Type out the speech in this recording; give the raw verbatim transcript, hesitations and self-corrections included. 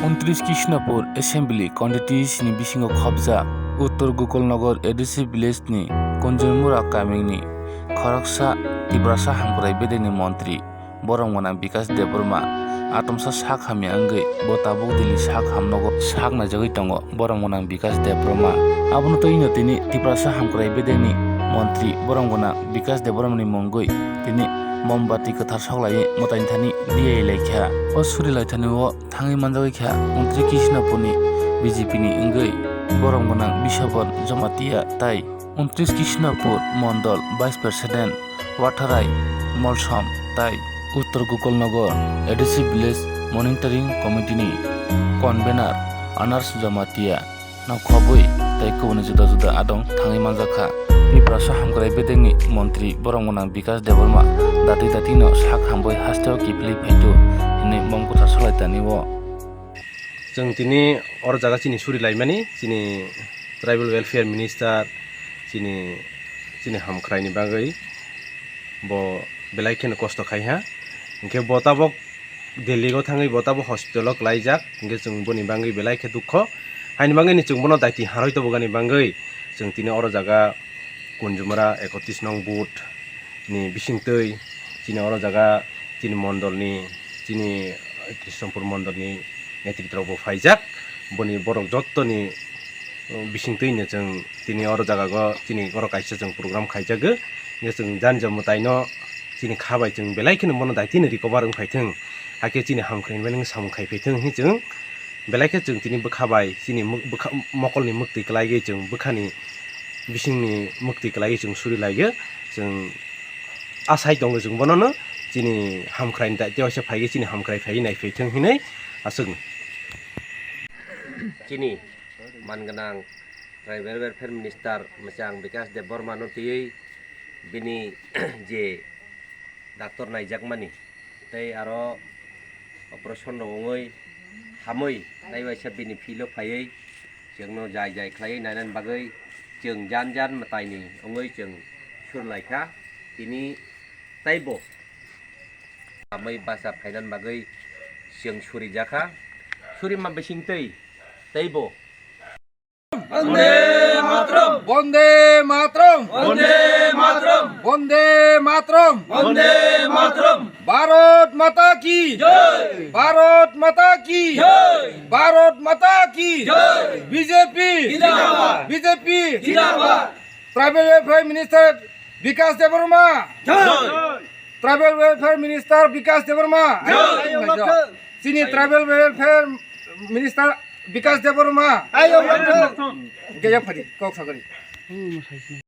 Untris Kishnapur Assembly Constituency ni bisingo khobjak Uttor Gokulnagar A D C village ni Kunjurmura kamini khoroksa Tiprasa hamkrai bedekni montri borom gwnang Bikash Debbarma atomsa sak hamya wngwi bo tabuk Delhi sak hamnogo sak naijagwi tongo borom gwnang Bikash Debbarma. Abono twino tini Tiprasa hamkrai bedekni montri borom gwnang Bikash Debbarmani mungwi tini mombati kwthar soklaiwi mwtaini thani diya laikha. O suri laithani o thangwi manjagwi kha Untris Kishnapurni B J P ni wngwi borom gwnang Bishaban Jamatia tai Untris Kishnapur Mondol Vice President Watharai Molsom tai Uttor Gokulnagar A D C Village Monitoring Committee ni Convener Anas Jamatia no khobwi tei kubuni juda juda adong thangwi manjakha. Tiprasa hamkrai bedekni montri borom gwnang Bikash Debbarma dati dati no sak hambai hasteo kiphilwi phaitu hinwi mom kwthar soklai tani o. Chwng tini oro jaga chini suri laimani, chini Tribal Welfare Minister, chini, chini hamkhraini bagwi bo belai kheno kosto khai ha. Hinkhe bo tabok Delhi o thangwi bo tabok hospital o klaijak, hinkhe chwng boni bagwi belai khe dukho. Haini bagwi ni chwng bono daiti harwi tobogani bagwi chwng tini oro jaga Kunjumara ekotris nong booth ni bisingtwi chini oro jaga chini mondolni, chini Krishnapur mondolni netritrok bo phaijak. Boni borok jottoni, uh, bisingtwi no chwng tini oro jaga o chini oro kaisa chwng program khaijago. Hinkhe chwng jani jani mwtaino chini kha bai chwng belai kheno bono daitino recover wng phaithwng. Hakhe chini hamkrai mani samung khai phaithwng hinwi chwng belai khe chwng tini bwkha bai chini mwk-, bwkha mokolni mwktwi kwlaiwi chwng bwkhani bisingni mwktwi kwlaiwi chwng suri laiyo. Chwng asai tongo chwng bonono chini hamkhraini daityo waisa phaiwi chini hamkhrai phaiwi naiphai thwng hinwi aswk. Chini man gwnang Tribal Welfare Minister mwchang Bikash Debbarma no twiwi bini je doctor naijakmani tei aro operation rok wngwi hamwi naiwaisa bini field o phaiwi chwngno jai jai khlaiwi nainani bagwi chwng jan jan mwtaini wngwi chwng sur laikha. Tini teibo hamwi bacha phainani bagwi chwng surijakha. Surima bisingtwi teibo Vande Mataram! Vande Mataram! Vande Mataram! Vande Mataram! Vande Mataram! Bharat Mata ki! Jai! Bharat Mata ki! Jai! Bharat Mata ki! Jai! B J P! Zindabad! B J P! Zindabad! Tribal Welfare Minister Bikash Debbarma! Jai! Tribal Welfare Minister Bikash Debbarma! Jai! Chini Tribal Welfare Minister Bikash Debbarma! Jai! Gaya phadi, kok sagari.